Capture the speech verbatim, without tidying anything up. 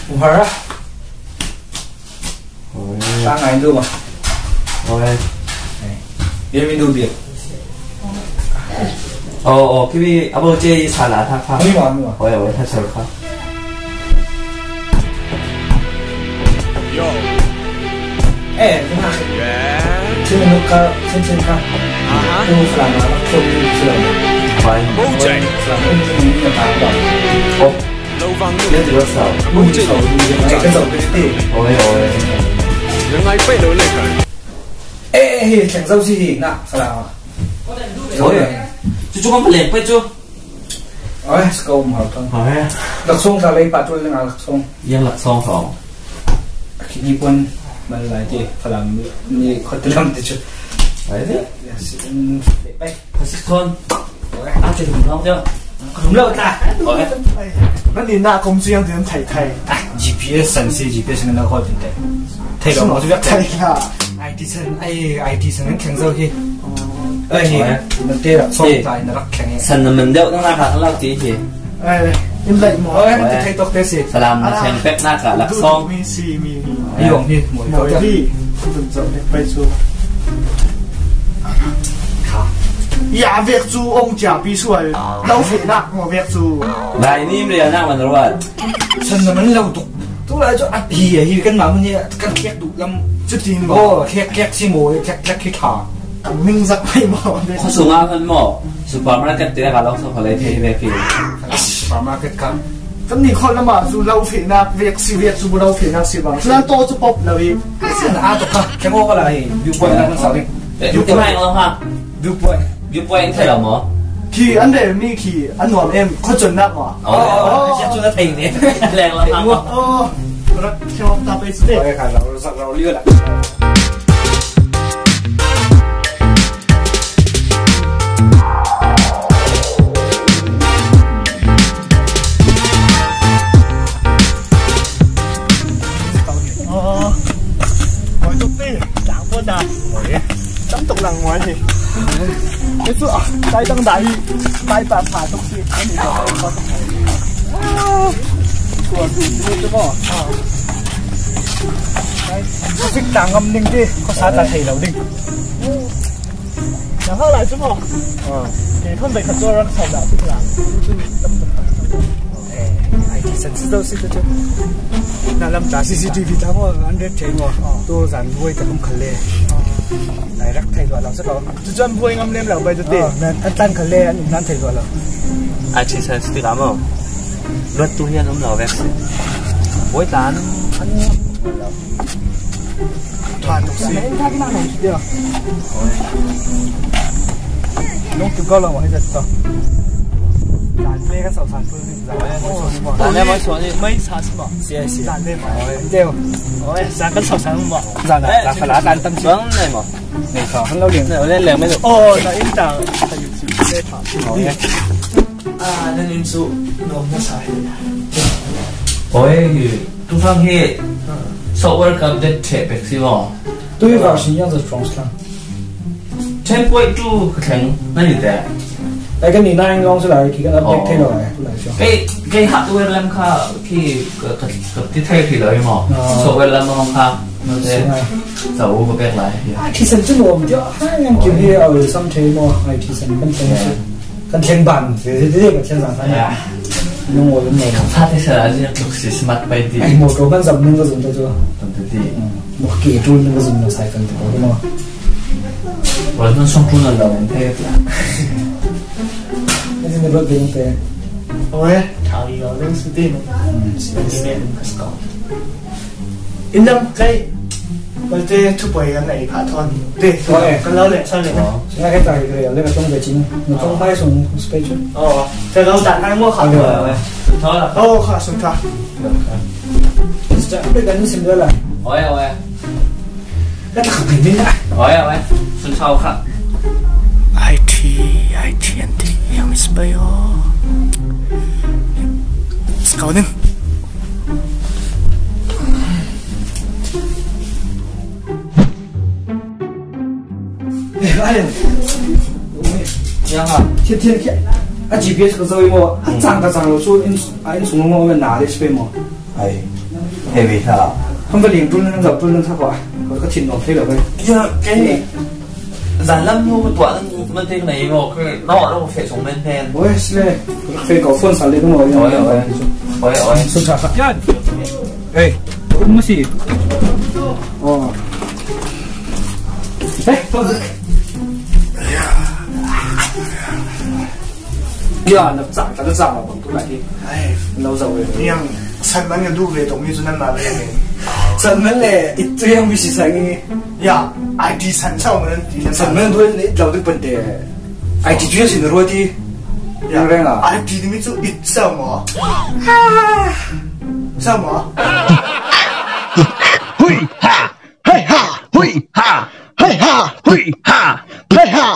Kum har a. Oi. Tang ai du ma. Oi. Ai. Ye mi du bia. Oh, oh, kiwi abo che sa la tha kha. Mi ma, mi ma. Oi, oi, tha sar kha. Yo. Eh, tuna. Yeah. Chin nuk ka, chin chin ka. Aha. Tu sa la ma, ko ni sa la. Bai. Bo jai. Sa la ni ni na ta ba. Oh. Lo vang. Ye tu sa. Bo jai. Ai ka zo ka ti. Oi, oi. Ngai pai lo le ka. Eh, eh, hi, thleng zo si hi, na, sa la. Oi. Chu chu kan lek pai chu. Oi, ska um hau tang. Oi. Laksawng ta lei pa tu leng a laksawng. Yang laksawng hau. Khi ni pon mal lai ti, Falam ni khot lam ti chu. Oi. Ya, si, um, pai. Phasit khon. Oi. A ti hum hau chu. Hum lo ta. Oi. Nan ni na kum siang ti nan thai thai. Ah, G P S san si, G P S nan na khot ti te. Thai lo mo chu yak thai. Thai la. I T san, ai, I T san kan thleng zo hi. Ai, hi, oi. Nan te rak sawng tai, na rak thleng hi. San na man deuh, nang na kha lak ti hi. Ai, in lai mo. Oi. Nan te thei tok te si. Salam na thleng pek na ka lak sawng. Mi si, mi, mi. Ai, yong hi, mo. Mo hi. Tun zo ne pai su. Kha. Ya vek chu ong cha pi sual. Lo fe na, mo vek chu. Lai ni mre na man ruat. San na man lo tuk. Tu lai chu a hi, a hi kan ma mun hi kan khek duh lam. Chutin bo. Oh, khek, khek si mo, khek, khek khi tha. Kan ming zak mai mo. Kho sunga kan mo. Supermarket te ka lo so kho lai thei ve ki. Supermarket ka. Kan ni kho lama chu lo fe na vek si vek chu lo fe na si bang. Chuan to chu pop lo hi. San a to ka. Khek mo ka lai. Viewpoint na kan sa hi. Eh, viewpoint lo ha. Viewpoint. Viewpoint thei lo maw? Khi an rel mi khi an nuam em, khaw chawnna maw? Aw, aw, aw, aw. Khaw chawnna thei ni. Leng lo ha maw? Aw, rak thei ta pai si te. Aw, kha ro, rak ro liu la. Aw. Aw, tuk te, tang pawh ta. Tam tuk lang maw hi. Hi chu, ah, tai tang dai, tai pa pha tuk si. Ani ta pa tuk. Ah, tua tu tu tu maw. Ah. Tai, sik tang ngam ding ti, khaw sa ta thei lo ding. Nang hak lai chu maw. Ah. Kei thon bai khat chu rak sau dah tu la. Tu tam tuk. Eh, I T san si zo si tu chu. Na lam ta C C T V ta maw, an ret thei maw. Tu zan buai ta kum khat le. Lai rak thei lo lo sa ko. Chu chuan buai ngam lem lo bai tu te. Ah, nan an tan khat le, an um nan thei lo lo. I T san si ti ka maw. Luat tu hian um lo vek si. Buai tan. An Tha tuk si. Nung tu ko lo, hei, zat to. Dan le kan sau san tu ni, dan le mai suan ni, mai sa si maw. Si, si. Dan le mai. Deu. Oi, sa kan sau san maw. Zan la, zan la, dan tam si. Bang nei maw. Nei sa, han lo lian. Nei, le, le, mai. Oh, sa in ta. Sa yu si, le tha. Oi. Ah, nan in chu nuam nasa hi. Oi, hi. Tu fang hi. Ah. Software ka update theh pek si maw. Tu hi version yang za strong slang. Ten point two ka thleng na ni te. Ai, kan ni nine long chu lai, khi kan update thei lo lai, tu lai chu. Kei, kei hardware lam kha, khi ka, ka, ka ti thei khi lo hi maw. Ah. Software lam long kha. Nang te. Sa u ka pek lai hi. I T san chu nuam tia, ha, yang kim hi a ul sam thei maw, I T san kan thleng chu. Kan thleng ban, kan thleng zan kha ni. Nung ul maw. Fa te sa la zia tuk si smart pai ti. Ai, motor kan zam nung ka zum ta chu. Tam te ti. Mo ke tu nung ka zum na cycle te ko maw. Wa nung song tu na lo en thei ta. Ni ni ba ding te. Oi, thau yo nung si ti. Hmm, si ti. Ka sko. In lam kei, Malte thu pawi an nei phah thawn. Te, oi. Kan lo leh chhan leh na. Aw. Singa kei tlai kei le ka tawng ve chin. Na tawng pai sung space chu. Aw, ka lo tan nai maw kha. Aw. Thaw la. Aw, kha sung tha. Sister, pe kan sim la. Oi, oi. Ka ta kha pe min la. Oi, oi. Sun chau kha. I T, I T and T, yang is pai aw. Scouting. Eh, Alan. Ya ha. Thian, thian, thian. A G P S ka zo i maw. A chang ka chang lo chu in, a in sung lo maw, na le space maw. Ai. Ei ve hla. Hong ka ling tul nan zau tul nan thak wa. Ka thin nong thei lo ve. Ya, kei ni. Zan lam nu ka tuah nan man te ka nei maw, ka nawh lo ka feh sung men pen. Oi, sile. Ka feh kau phone sal le nu maw. Oi, oi. Oi, oi. Sun thak. Yan. Ei, kum masi. Oh. Eh, ya, na chang, na chang lo bang tu na hi. Ai, lo zau ve. Niang san man ka du ve tong mi chu nan na ve. San man le, it tu yang mi si sang ni. Ya, I T san sao man ti na san man du ni lo tu pen te. I T tu si na ro ti. Ya, reng a. I T ni mi chu it sao mo. Sao mo. Hui ha. Hei ha. Hui ha. Hei ha. Hui ha. Hei ha.